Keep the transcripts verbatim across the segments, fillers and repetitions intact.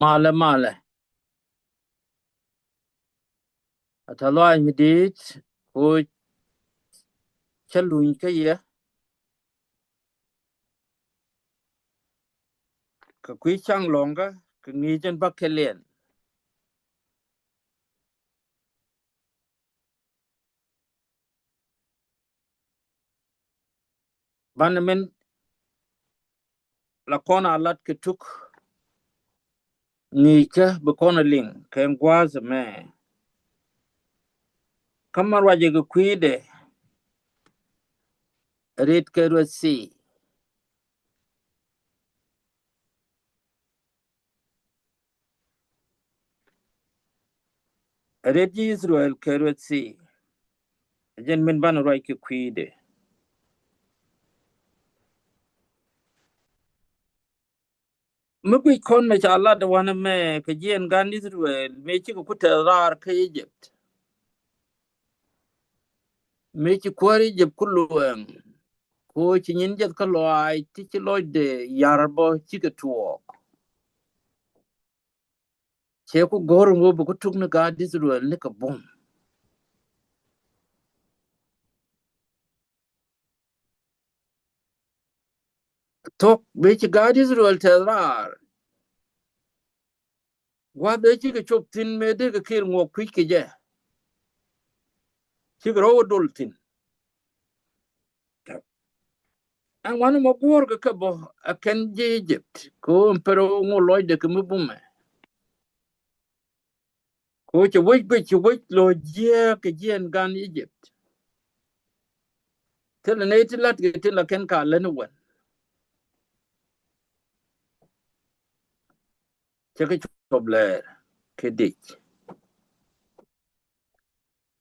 Malɛ, malɛ. A tɛ̈th lɔaac mi di̱i̱t, ku cä luny kä yɛ. Kɛ kui̱ ca̱ŋ lɔ̱ŋkä, kɛ ŋi̱i̱c ɛn bäkɛliɛn. Banɛ min la kɔn a lat kɛ tuk, ŋi̱i̱cä bi kɔn a liŋ kɛ gua̱a̱th ɛmɛ. Kä ma ruacɛ kɛ kui̱dɛ, rit kɛ rueth thi̱. Ɛ ret ji̱ Israel kɛ rueth thi̱. Ɛ jɛn min banɛ ruac kɛ kui̱dɛ. Mi guic kɔn mɛ ca lat wanɛ mɛ kɛ jiɛn gan Israel mëë cikɛ ku tɛth raar kä Egypt. Mëë ci kuäär Egypt ku luɛŋ, ku ci nyin jiɛth kä lɔaac ti ci lɔcdɛ yar bä cikɛ tuɔɔk. Cɛ ku go̱r ŋö bi ku tuk ni gaat Israel ni kɛ bum. Thok bi ci gaat Israel tɛth raar. Gua̱th ëë cikɛ cop thi̱n mëë dee kɛ kir ŋuɔk kui̱c kɛ jɛ. Cikɛ rɔw dol thi̱n. Ɛn wanɛ mɔ guɔ̱ɔ̱r kɛ kɛ bɔ ɛ kɛn ji̱ Egypt kɛ ɣöö ɛn pɛr ɣöö ŋot lɔcdɛ kɛ mi bumɛ. Kɛ ɣöö cɛ wec guic, cɛ wec lɔ jiääk kɛ jiɛn gan Egypt. Thilɛ nɛy ti la̱t kɛ tin la kɛn ka lät ni wän. Cɛ kɛ cop lɛɛr kɛ dic.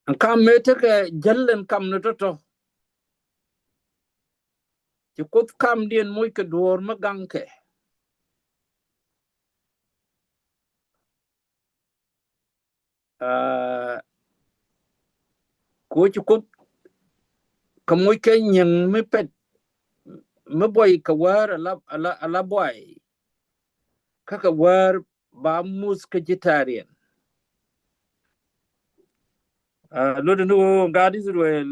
Ɛn kam mëë tekɛ jäl ɛn kam ni tɔ̱tɔ̱. Ci Kuoth kamdiɛn moc kɛ duɔ̱ɔ̱r mi gaŋkɛ. Aa, kɛ ɣöö ci Kuoth kɛ moc kɛ nyiŋ mi pɛt mi buɔy kɛ wäär ala, ala, ala buay. Kä kɛ wäär ba muth kä ji̱ ta̱riɛn. Aa, luɔtdɛ ni ɣöö gaat Israel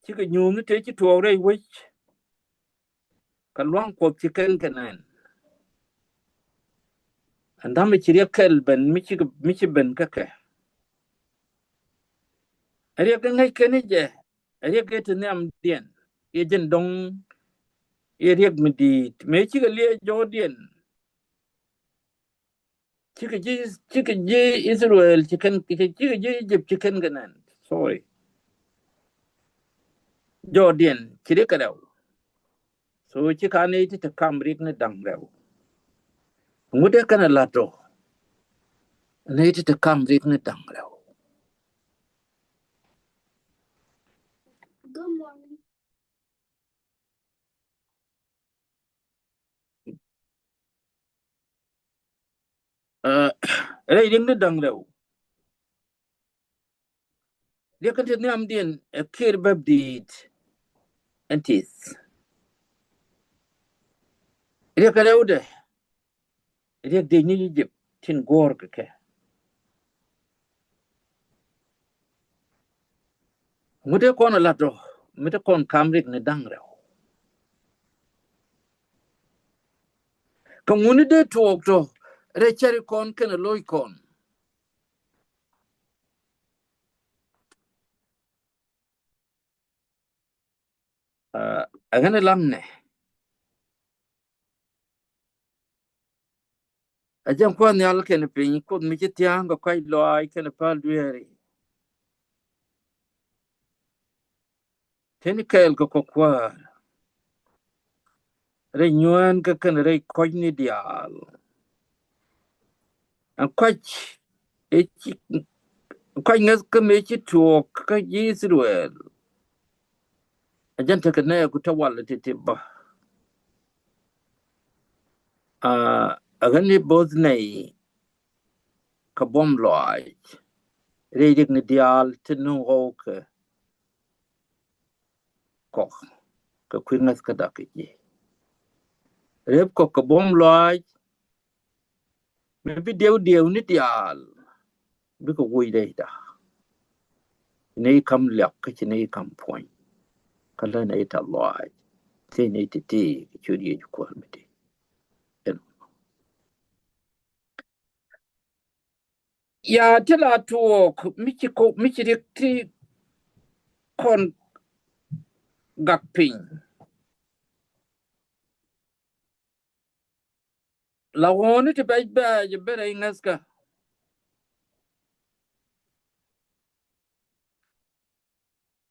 cikɛ nyuuth ni tëë ci tuɔɔk rɛy wec. Kɛ luaŋ Kuɔth ci kɛn kɛ nɛn. Ɛn da̱mɛ ci riɛk kɛl ben mi ci, mi ci ben kä kɛ. Ɛ riɛk kɛ ŋäc kɛn i̱ jɛ, ɛ riɛk kɛ ti nhiamdiɛn. I̱ jɛn dɔ̱ŋ i̱ riɛk mi di̱i̱t mëë cikɛ liɛɛc jɔɔdiɛn. Cikɛ ji̱, cikɛ ji̱ Israel ci kɛn, cikɛ ji̱ Egypt ci kɛn kɛ nɛn. Sorry. Jɔɔdiɛn ci ri kɛ rɛw. So ci ka nɛy ti te kam rik ni da̱ŋ rɛw. Ŋut dee kɛn a lat tɔ. Nɛy ti te kam rik ni da̱ŋ rɛw. Aa, rɛy riɛk ni da̱ŋ rɛw. Riɛk kɛn ti nhiamdiɛn ɛ kir bäp di̱i̱t ɛn tith. Riɛk kɛ rɛwdɛ. Riɛk dec ni Egypt tin guɔ̱ɔ̱r kɛ kɛ. Ŋut dee kɔn a lat tɔ mi te kɔn kam rik ni da̱ŋ rɛw. Kɛ ŋuni dee tuɔɔk tɔ rɛy cäri kɔn kɛnɛ lo̱c kɔn. Aa, ɛ ɣän ɛ lamnɛ. Ɛ jɛn Kuɔth Nhial kɛnɛ piny, Kuoth mi ci thia̱a̱ŋ kɛ kɔ̱a̱c lɔaac kɛnɛ päl dueeri. Teni kɛɛl kɛ kɔ̱k kuäär. Rɛy nyuään kä kɛn rɛy kɔ̱cni diaal. Ɛn kɔ̱c ëë ci, kɔ̱c ŋäth kä mëë ci tuɔɔk kä ji̱ Israel. A jɛn tekɛ nɛɛku te wal ti̱ti̱ bä. Aa, a ɣän i̱ bo̱th nɛy kɛ buɔ̱m lɔaac. Rɛy riɛkni diaal ti nuŋ ɣɔw kɛ kɔk kɛ kui̱ ŋäth kä dak kɛ ji̱. Rep kɔ kɛ buɔ̱m lɔaac mi bi diɛw diɛw ni diaal bikɛ woc rɛyda. Ci nɛy kam liak kä ci nɛy kam puɔ̱ny. Kä lä nɛy tɛth lɔaac, thil nɛy ti̱ti̱ kɛ ciöt Yecu Kuäär mi ti. Ya, ti la tuɔɔk mi ci ko, mi ci riɛk ti kɔn gak piny. La ɣɔ̱ɔ̱ni ti bɛc bɛɛc ben rɛy ŋäthkä.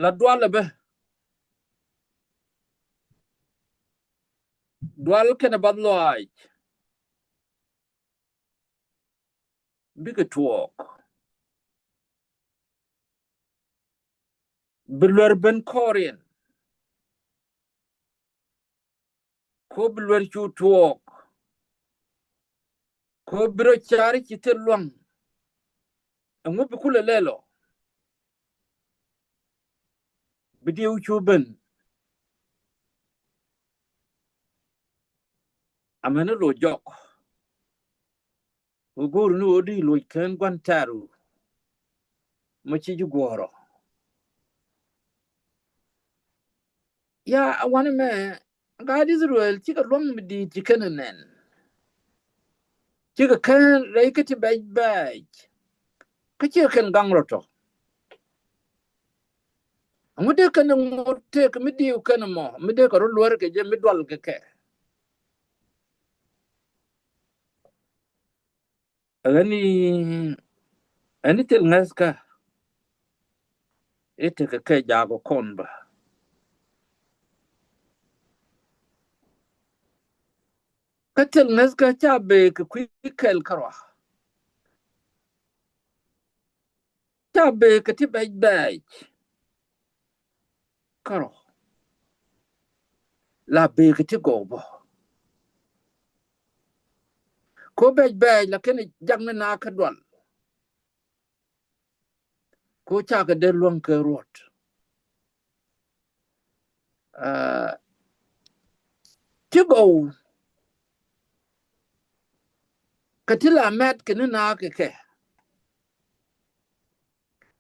La dual ɛ bä. Dual kɛnɛ bath lɔaac bikɛ tuɔɔk. Bi luɛr ben kɔɔriɛn. Ko bi luɛr cu tuɔɔk. Ko bi rɔ car ci thil luaŋ. Ɛŋu bi kulɛ lɛl ɔ? Bi diɛw cu ben. Amäni loc jɔk. Wä go̱o̱r ni ɣöö di loc kɛn gua̱n tɛ̈ru. Ma ci ji̱ guɔ̱ɔ̱rɔ. Ya, a wanɛ mɛ, gaat Israel cikɛ luaŋ mi di̱i̱t ci kɛn ɛ nɛn. Cikɛ kɛn rɛy kä ti bɛc bɛɛc. Kä cikɛ kɛn gaŋ rɔ tɔ. Ɛŋu dee kɛn ɛ ŋot tëëk mi diw kɛn ɛmɔ mi dee kɛ rɔ luäär kɛ jɛ mi dual kɛ kɛ. Ɣän i̱, ɣän i̱ thil ŋäthkä i̱ tekɛ kɛ jaak ɔ kɔn bä. Kä thil ŋäthkä ca bëë kɛ kui̱ kɛl kärɔa. Ca bëë kɛ ti bɛc bɛɛc kärɔa. La bëë kɛ ti gɔw bä. Ko bɛc bɛɛc la kɛn jak ni na kä dual. Ko cakɛ dee luäŋ kɛ ruɔt. Aa, ti gɔw kɛ ti la mɛt kɛ ni na kɛ kɛ.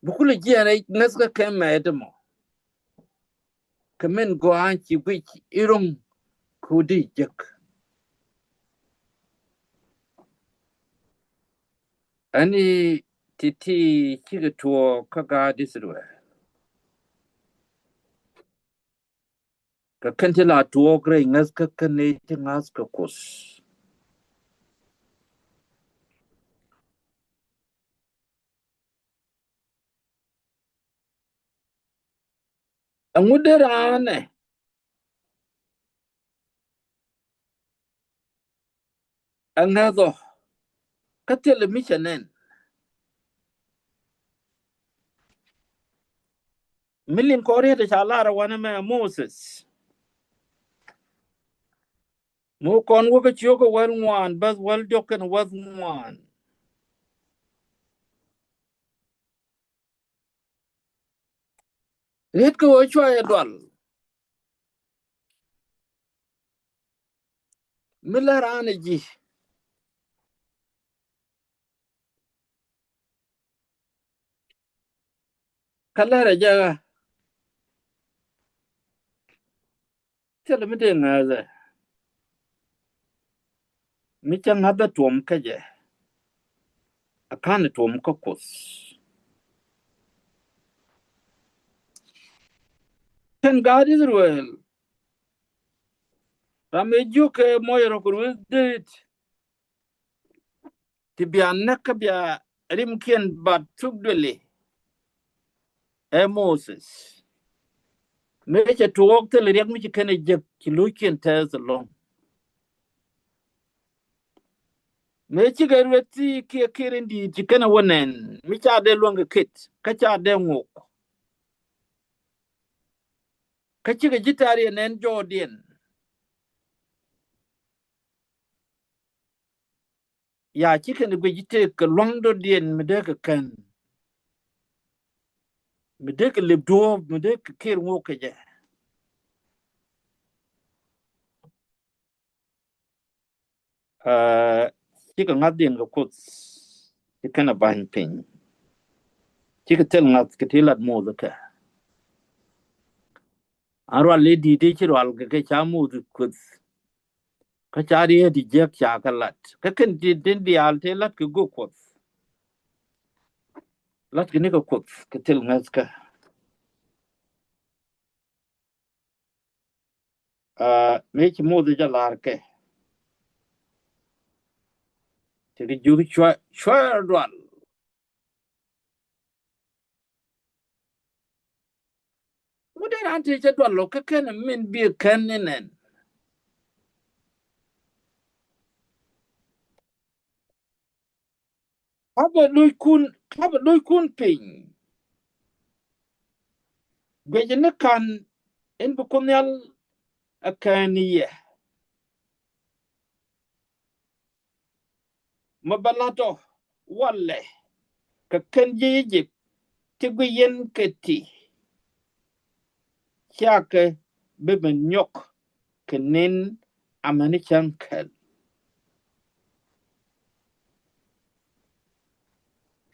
Bi kulɛ jiɛn rɛy ŋäthkä kɛ mɛt mɔ. Kɛ min gɔaa ci guic i̱ ro̱ŋ kodi jek. Ɛn i̱ ti̱ti̱ cikɛ tuɔɔk kä gaat Israel. Kɛ kɛn ti la tuɔɔk rɛy ŋäthkä kɛn i̱ ti ŋa̱th kɛ Kuoth. Ɛŋu dee raan ɛ ŋäth ɔ kä thilɛ mi cɛ nɛn? Mi liŋ kɔriet ca lar wanɛ mɛ Moses. Mi kɔn wä kä ciök kä wäl ŋuan bäth wäl diɔk kɛn wäth ŋuan. Riet kä wä cua yɛ dual. Mi lär an ɛ ji̱. Kä lär ɛ jɛ ɣä. Thilɛ mi dee ŋäthɛ. Mi cä ŋa̱thä tuɔm kä jɛ. A ka̱n tuɔm kä Kuoth. Kɛn gaat Israel. Ram ëë jiök kɛ mɔc rɔ kɛ rueth deet. Ti bia näk kä bia rimkiɛn bat thuk duëli. Ɛ Moses. Mëë cɛ tuɔɔk thilɛ riɛk mi ci kɛn ɛ jek ci lo̱ckiɛn tɛth ɛlɔ̱ŋ. Mëë cikɛ ruet thi kiɛ kiɛ rin di̱i̱t ci kɛn ɛ wä nɛn mi ca dee luäŋ kɛ ket kä ca dee ŋok. Kä cikɛ ji̱ tɛ̈r yɛ nɛn jɔɔdiɛn. Ya ci kɛn guic i̱ tëëk kɛ lua̱ŋ dɔ̱diɛn mi dee kɛ kɛn. Mi dee kɛ lep duɔ̱ɔ̱p mi dee kɛ kir ŋok kɛ jɛ. Aa, cikɛ ŋa̱thdiɛn kɛ Kuoth, ci kɛn a ba̱ny piny. Cikɛ thil ŋa̱th kɛ ti lat Mothɛ kɛ. An rual i̱ di̱t i̱ ci rual kɛ kɛ ca Mothɛ Kuoth. Kä ca riet i̱ jiäk ca kɛ lat. Kä kɛn ti tin diaal ti lat kɛ gök Kuɔth. Lat kɛ ni kɛ Kuoth kɛ thil ŋäth kä. Aa, mëë ci Mothɛ jɛ lar kɛ. Tekɛ jiök cua, cua dual. Ŋut dee raan tëë cɛ dual lɔ kä kɛn min biɛ kɛn ni nɛn. Ka bɛ lo̱ckun, ka bɛ lo̱ckun piny. Guic ni ka̱n in bi Kuoth Nhial ɛ kɛn ni yɛ. Mi bɛ la̱t ɔ walɛ kɛ kɛn ji̱ I-jëp ti guic yɛn kɛ ti. Ciakɛ bi ben nyɔk kɛ nin amäni cäŋ kɛl.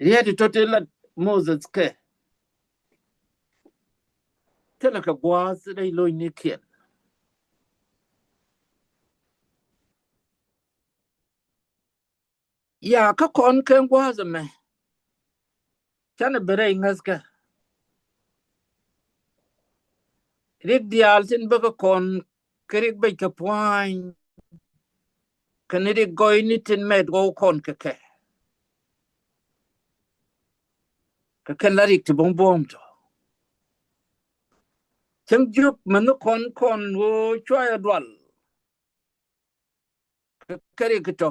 Riet tɔ̱ ti lat Mothɛ kɛ. Thilɛ kɛ gua̱a̱th rɛy lo̱cnikiɛn. Ya kä kɔn kɛ gua̱a̱th ɛmɛ. Canɛ ben rɛy ŋäthkä. Rik diaal tin bä kä kɔn kɛ rik bec kɛ pua̱ny. Kɛn rik gɔyni tin mɛt ɣɔw kɔn kɛ kɛ. Kɛ kɛn la rik ti buɔ̱m buɔ̱m tɔ. Cäŋ jiök mäni kɔn kɔn ɣöö cua yɛ dual. Kɛ kɛ rik tɔ.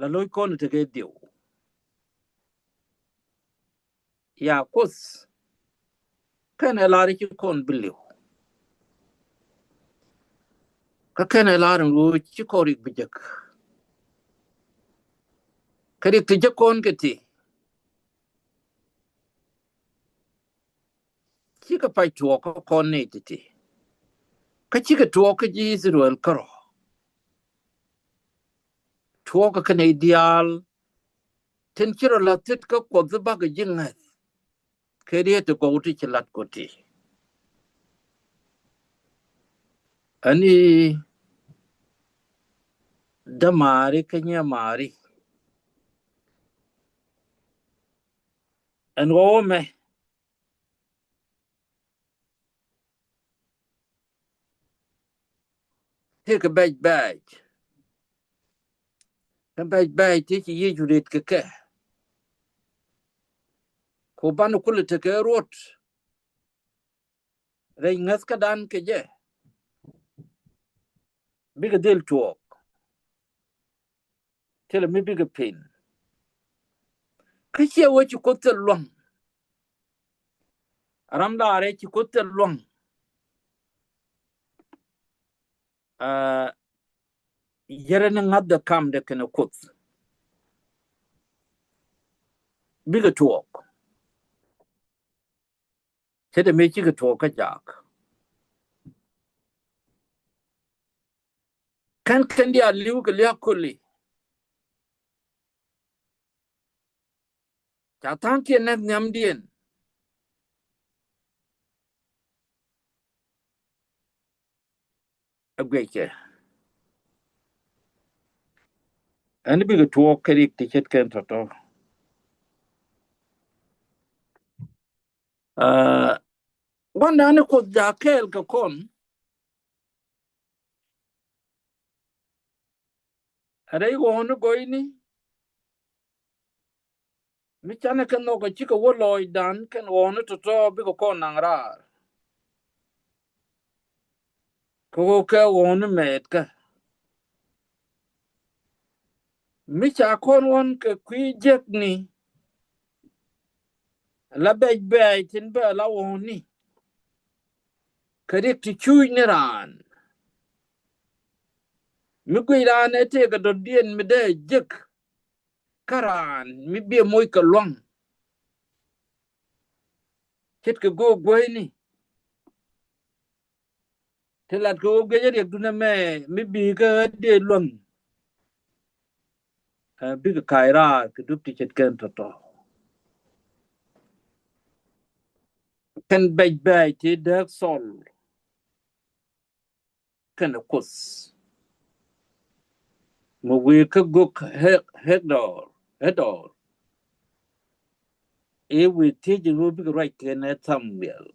La lo̱c kɔn tekɛ diw. Ya Kuoth. Kɛn ɛ lar ci kɔn bi liw. Kä kɛn ɛ lar in ɣöö ci kɔn rik bi jek. Kɛ rik ti jek kɔn kɛ ti. Cikɛ pac tuɔɔk kä kɔn ni ti̱ti̱. Kä cikɛ tuɔɔk kä ji̱ Israel kärɔ̱. Tuɔɔk kä kɛn i̱ diaal. Tin ci rɔ la̱th thit kä Kuɔth bakɛ ji̱ ŋäth. Kɛ riet ti gɔw ti ci lat kɔ ti. Ani dämaari kä nyiamaari. Ɛn ɣɔw ɛmɛ. Tëëkɛ bɛc bɛc. Kɛ bɛc bɛc ti ci Yecu ret kɛ kɛ. Ku banɛ kulɛ tekɛ ruɔt. Rɛy ŋäthkädan kɛ jɛ. Bikɛ dhil tuɔɔk. Thilɛ mi bikɛ pen. Kä ciɛ wee ci Kuoth thil lua̱ŋ. Ram daarɛ ci Kuoth thil lua̱ŋ. Aa, yɛrɛ ni ŋa̱thdɛ kamdɛ kɛnɛ Kuoth. Bikɛ tuɔɔk. Ce̱t ɛmɛ cikɛ tuɔɔk kä jaak. Kɛn kɛn diaal li̱w kɛ liak koli. Ca tha̱a̱ŋkiɛn näk nhiamdiɛn. A guic kɛ. Ɛn bikɛ tuɔɔk kɛ rik ti ce̱tkɛn tɔ̱tɔ̱. Aa, gua̱ndani Kuoth jaak kɛɛl kɛ kɔn. Rɛy ɣɔ̱ɔ̱ni gɔyni. Mi canɛ kɛ nhɔk a cikɛ wä lɔɔcdan kɛn ɣɔ̱ɔ̱ni tɔ̱tɔ̱ bikɛ kɔn naŋ raar. Kɛ ɣöö kɛ ɣɔ̱ɔ̱ni mɛɛtkä. Mi ca kɔn ɣɔ̱n kɛ kui̱ jiäkni. La bɛc bɛɛc tin bä la ɣɔ̱ɔ̱ni. Kɛ rik ti cuuc ni raan. Mi guic raan ɛ tëëkɛ dɔ̱diɛn mi dee jek. Kä raan mi biɛ moc kɛ lua̱ŋ. Ce̱tkɛ go̱o̱k guäyni. Ti lat kɛ ɣöö guic a riɛkdun ɛmɛ mi bi̱i̱ kä dee luäŋ. Ɛ, bikɛ ka̱a̱c raar kɛ dup ti ce̱tkɛn tɔ̱tɔ̱. Kɛn bɛc bɛɛc ti dääk thɔl kɛnɛ Kuoth. Mi wëë kä gök Hɛ-, Hɛkdɔr, Hɛkdɔr. Ëë wëë thiec in ɣöö bikɛ ruac kɛnɛ Thamuɛl.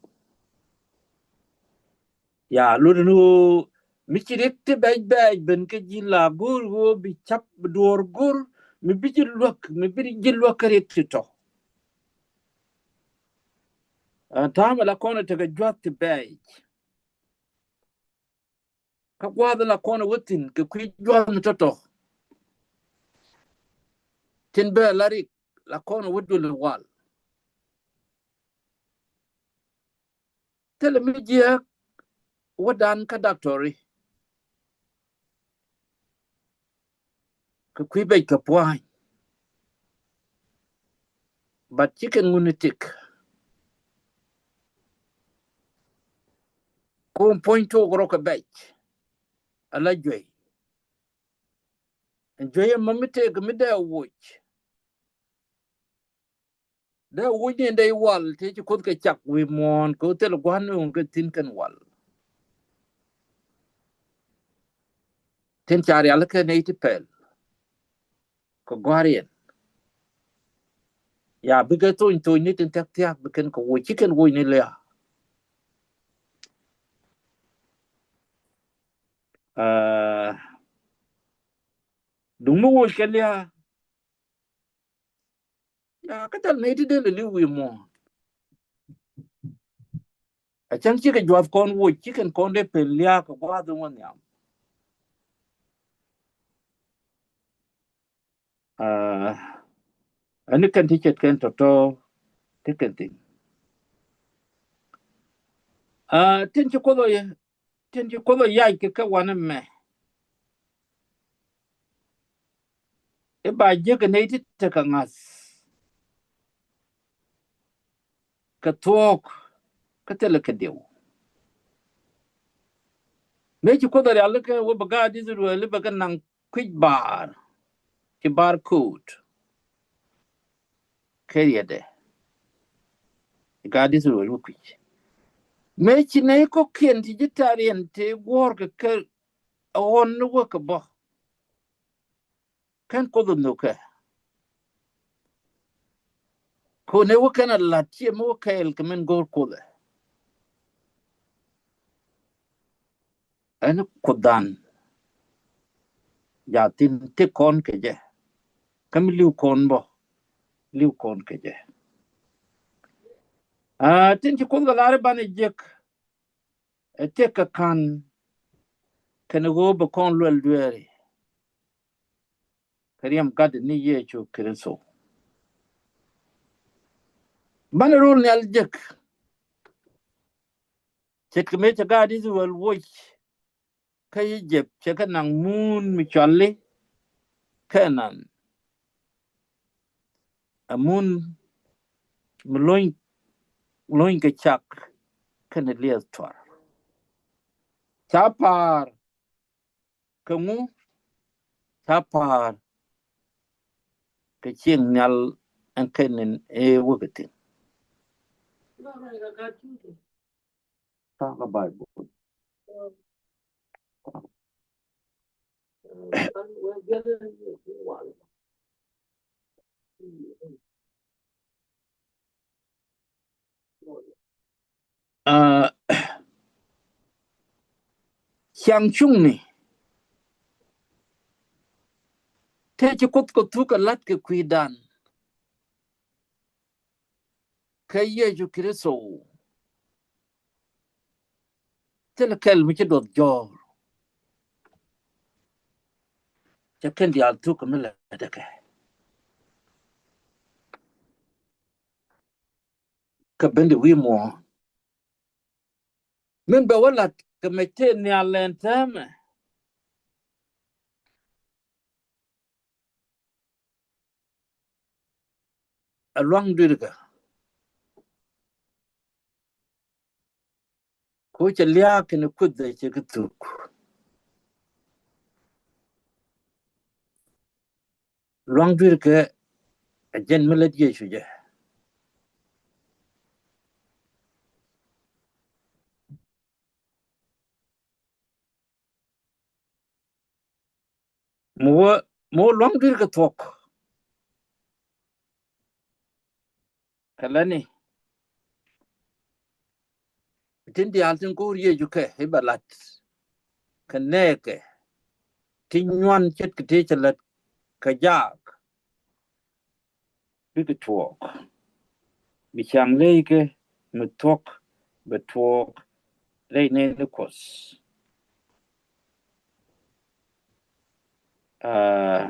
Ya, lot in ɣöö mi ci riɛk ti bɛc bɛɛc ben kä ji̱ la go̱o̱r ɣöö bi ca̱p, bi duɔ̱ɔ̱r go̱o̱r, mi bi ji̱ luäk, mi bi ji̱ luäk kä riɛk ti tɔ̱. Ɛ, ta̱a̱mɛ la kɔn tekɛ jua̱th ti bɛɛc. Kä gua̱a̱th la kɔn wä thi̱n kɛ kui̱ jua̱th mi tɔ̱tɔ̱. Tin bɛ la rik la kɔn wä duël wal. Thilɛ mi jiääk wädan kä daktɔri. Kɛ kui̱ bɛc kɛ pua̱ny. But ci kɛn ŋuni tik. Kum puɔ̱ny tok rɔ kɛ bɛc. Ala juey. Ɛn juey ɛmɔ mi tëëk mi dee woc. Dee woc ni dee wal tëë ci Kuoth kɛ cak wi̱i̱ muɔ̱ɔ̱n kɛ ɣöö thil gua̱n ni ɣöö kɛ thi̱n kɛn wal. Tin ca rial kɛ nɛy ti pɛl. Kɛ gua̱riɛn. Ya bikɛ thony thony ni tin tɛk thia̱k bikɛn kɛ woc ci kɛn woc ni lia̱a̱. Aa, duŋ mi woc kɛ lia̱a̱. Ya kä thil nɛy ti dee lɛ li̱w wi̱i̱ muɔ̱ɔ̱n. A cäŋ cikɛ juath kɔn woc cikɛn kɔn dee pen lia̱a̱ kɛ gua̱a̱th in wä nhiam. Aa, ɛn ni kɛn ti ce̱tkɛn tɔ̱tɔ̱ ti kɛn thi̱n. Aa, tin ci Kuoth ɔ yɛ, tin ci Kuoth ɔ yac kɛ kɛ wanɛ mɛ. I̱ ba jiäk kɛ nɛy ti tekɛ ŋa̱th. Kɛ thuɔ̱k kä thilɛ kɛ diw. Mëë ci Kuoth a rialikä wä bɛ gaat Ithɛrɛl i̱ bɛ kɛ naŋ kui̱c baar. Ci baar ko̱o̱t. Kɛ riɛtdɛ. Gaat Ithɛrɛl wä kui̱c. Mëë ci nɛy kɔ̱kiɛn ti ji̱ ta̱riɛn ti guɔ̱ɔ̱r kɛ kɛ ɣɔn ni wä kɛ bä. Kɛn Kuoth ɛ nhökɛ. Kɔnɛ wä kɛn a la̱t ciɛ mi wä kɛɛl kɛ min go̱o̱r Kuoth ɛ. Ɛn Kuothdan. Ja thi̱n ti kɔn kɛ jɛ. Kä mi li̱w kɔn bä. Li̱w kɔn kɛ jɛ. Aa, tin ci Kuoth kɛ lar i̱ banɛ jiäk. Ɛ tëk kɛ ka̱n. Kɛnɛ ɣöö bɛ kɔn luɛl dueeri. Kɛ riɛm Gatdɛ ni Yecu Kritho. Banɛ rol nhial jek. Ce̱tkɛ mëë cɛ gaat Ithɛrɛl woc kä Ijip cɛ kɛ naŋ mun mi cɔali Kɛnan. Ɛ mun mi lony, lony kɛ cak kɛnɛ liɛth tuar. Ca pa̱a̱r kɛ ŋu? Ca pa̱a̱r kɛ cieŋ nhial ɛn kɛn in ëë wä kɛ thi̱n. Takä Baibol. Aa, ciaŋ cuŋni te ci Kuoth kɛ thuk kɛ la̱t kɛ kui̱dan. Kä Yecu Kritho. Thilɛ kɛl mi ci duɔth jɔɔr. Cɛ kɛn diaal thuk kɛ mi lɛt kɛ. Kɛ ben di wi̱i̱ muɔ̱ɔ̱n. Min bɛ wä la̱t kɛ mɛ tëë nhial lɛn täämɛ. Ɛ luaŋ dui̱rkä. Ko cɛ liaak kɛnɛ Kuoth cɛ kɛ thuk. Luaŋ dui̱rkɛ ɛ jɛn mi lät Yecu jɛ. Mi wä, mi wä luaŋ dui̱rkɛ thuɔ̱k. Kɛ lätni tin diaal tin go̱o̱r Yecu kɛ i̱ bɛ la̱t kɛ nɛɛkɛ ti nyuan ce̱tkɛ tëë cɛ lät kɛ jaak. Bikɛ tuɔɔk, bi caŋ leykɛ mi thuɔ̱k bɛ tuɔɔk rɛy nɛɛni Kuɔth. Aa,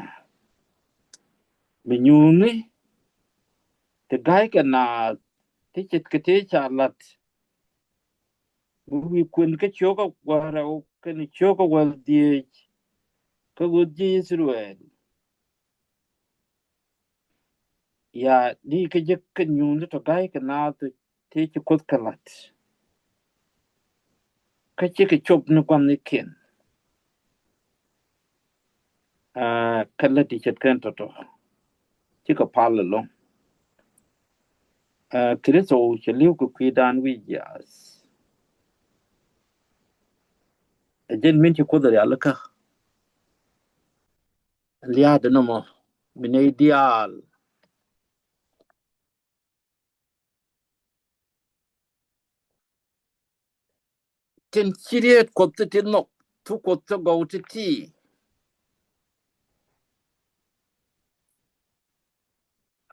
bi nyuuni ti ga̱ykɛ naath ti ce̱tkɛ tëë ca la̱t. Bi wi̱i̱ kuën kä cio̱kä wäl rɛw kɛnɛ cio̱kä wäl dhieec kä ɣöö ji̱ Ithɛrɛl. Ya di kä jek kä nyuun ti tɔ ga̱y kɛ naath ti ci Kuoth kɛ la̱t. Kä cikɛ cop ni gua̱n ni kiɛn. Aa, kä lät ti ce̱tkɛ tɔ̱tɔ̱ cikɛ pal ɛlɔ̱ŋ. Aa, Kritho cɛ li̱w kɛ kui̱dan wi̱i̱ jiaath. Ɛ jɛn min ci Kuoth rialikä. Lia̱a̱dɛ nɔmɔ mi nɛy diaal. Tin ci riet Kuɔth ti ti nhɔk, thuk Kuɔth ti gɔw ti ti.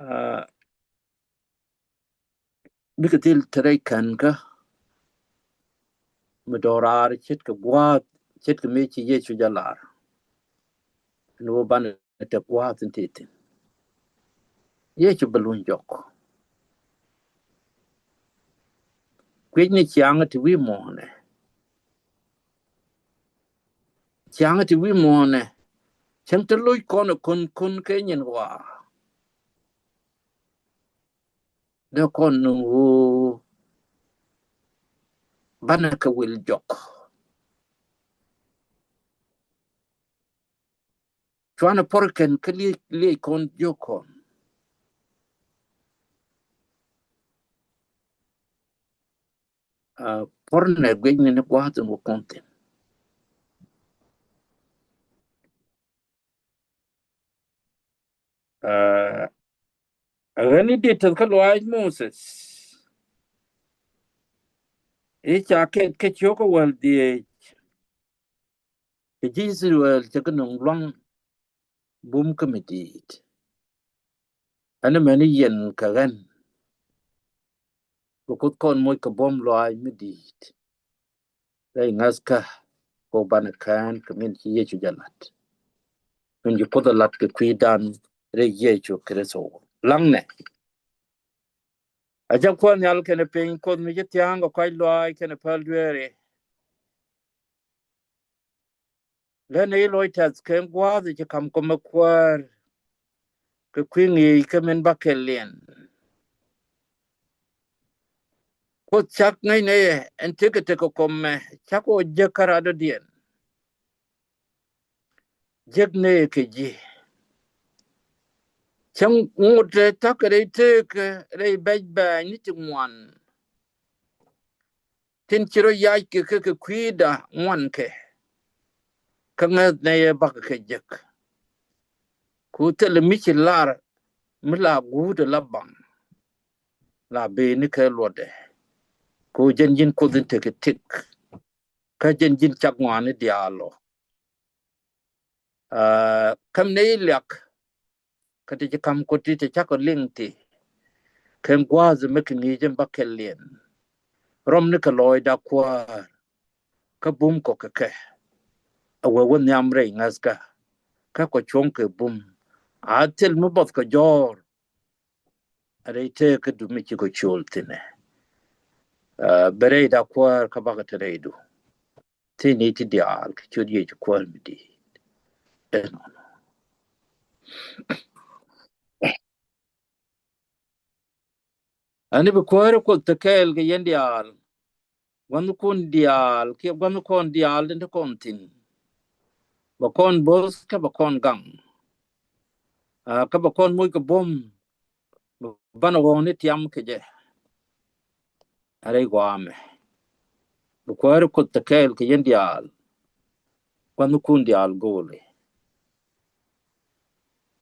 Aa, bikɛ thil te rɛy känkä mi do̱raar ce̱tkɛ gua̱a̱th, ce̱tkɛ mëë ci Yecu jɛ lar. Ni wä banɛ te gua̱a̱th in te thi̱n. Yecu bɛ luny jɔk. Kui̱c ni ciaŋ ti wi̱i̱ muɔ̱ɔ̱nɛ. Ciaŋ ti wi̱i̱ muɔ̱ɔ̱nɛ. Cäŋ te lo̱c kɔn ɛ kɔn kɔn kɛ nyin ɣɔaa. Dee kɔn ni ɣöö banɛ kɛ wil jɔk. Cuanɛ pɔr kɛn kä liec, liec kɔn jiök kɔn. Aa, pɔr nɛ guic ni ni gua̱a̱th in wä kɔn thi̱n. Aa, ɣän i̱ di̱t tɛth kä luaac Moses. I̱ ca kɛt kä cio̱kä wäl dhieec. Kɛ ji̱ Ithɛrɛl cɛ kɛ nöŋ luaŋ bum kä mi di̱i̱t. Ɛn mɛn i̱ yɛn kɛ ɣän. Kɛ Kuoth kɔn moc kɛ buɔ̱m luaac mi di̱i̱t. Rɛy ŋa̱thkä kɛ banɛ kään kɛ min ci Yecu jɛ la̱t. Min ci Kuoth ɛ la̱t kɛ kui̱dan rɛy Yecu Kritho. Laŋnɛ. A jɛ Kuoth Nhial kɛnɛ piny, Kuoth mi ci thia̱a̱ŋ kɛ kɔ̱a̱c luaac kɛnɛ päl dueeri. Lät ni i̱ loc tɛth kɛ gua̱a̱th i̱ ci ka̱m kɔmɛ kuäär kɛ kui̱ ŋi̱i̱c kä min bä kɛl liɛn. Kuoth cak ŋäcnɛ yɛ ɛn tekɛ tekɛ kɔmɛ cak ɣöö jek kä radɔ̱diɛn. Jek nɛy kɛ ji̱. Cä ŋot tɛ ta̱kɛ rɛy tëëkä rɛy bɛc bɛ̈ɛ̈ny ni ti ŋuan. Tin ci rɔ yac kɛ kɛ kɛ kui̱da ŋuan kɛ. Kä ŋäth nɛy ɛ bakɛ kɛ jek. Ku thilɛ mi ci lar mi la guut ɛ la baŋ. La beni kɛ luɔtdɛ. Ku jɛn ji̱n Kuoth in tekɛ tik. Kä jɛn ji̱n cak ŋɔaani diaal ɔ. Aa, käm ni i̱ liak kä ti ci ka̱m Kuoth ti ti cakɔ liŋ ti. Kɛn gua̱a̱th mi kɛ ŋi̱i̱c in bä kɛl liɛn. Rɔm ni kɛ lɔɔcda Kuäär. Kä bum kɔ kɛ kɛ. A wee wä nhiam rɛy ŋäthkä. Kä kɔ cuɔ̱ŋ kɛ bum. A thil mi buɔth kɛ jɔ̱ɔ̱r. A rɛy tëëkä du mi ci kɔ ciöl thi̱nɛ. Aa, bɛ rɛyda Kuäär kä bakɛ te rɛydu. Thi̱n i̱ ti diaal kɛ ciöt Yecu Kuäär mi di̱i̱t. Ɛnɔnɔ. Ani bi Kuäär Kuoth te kɛɛl kɛ yɛn diaal. Gua̱thnikun diaal kiɛ gua̱thnikɔn diaal tin te kɔn thi̱n. Bɛ kɔn bo̱th kä bɛ kɔn gaŋ. Kä bɛ kɔn moc kɛ buɔ̱m, bɛ banɛ ɣɔ̱ɔ̱ŋni tiam kɛ jɛ. Ɛ rɛy gua̱a̱mɛ, bi Kuäär Kuoth te kɛɛl kɛ yɛn diaal, gua̱thnikun diaal go̱o̱li.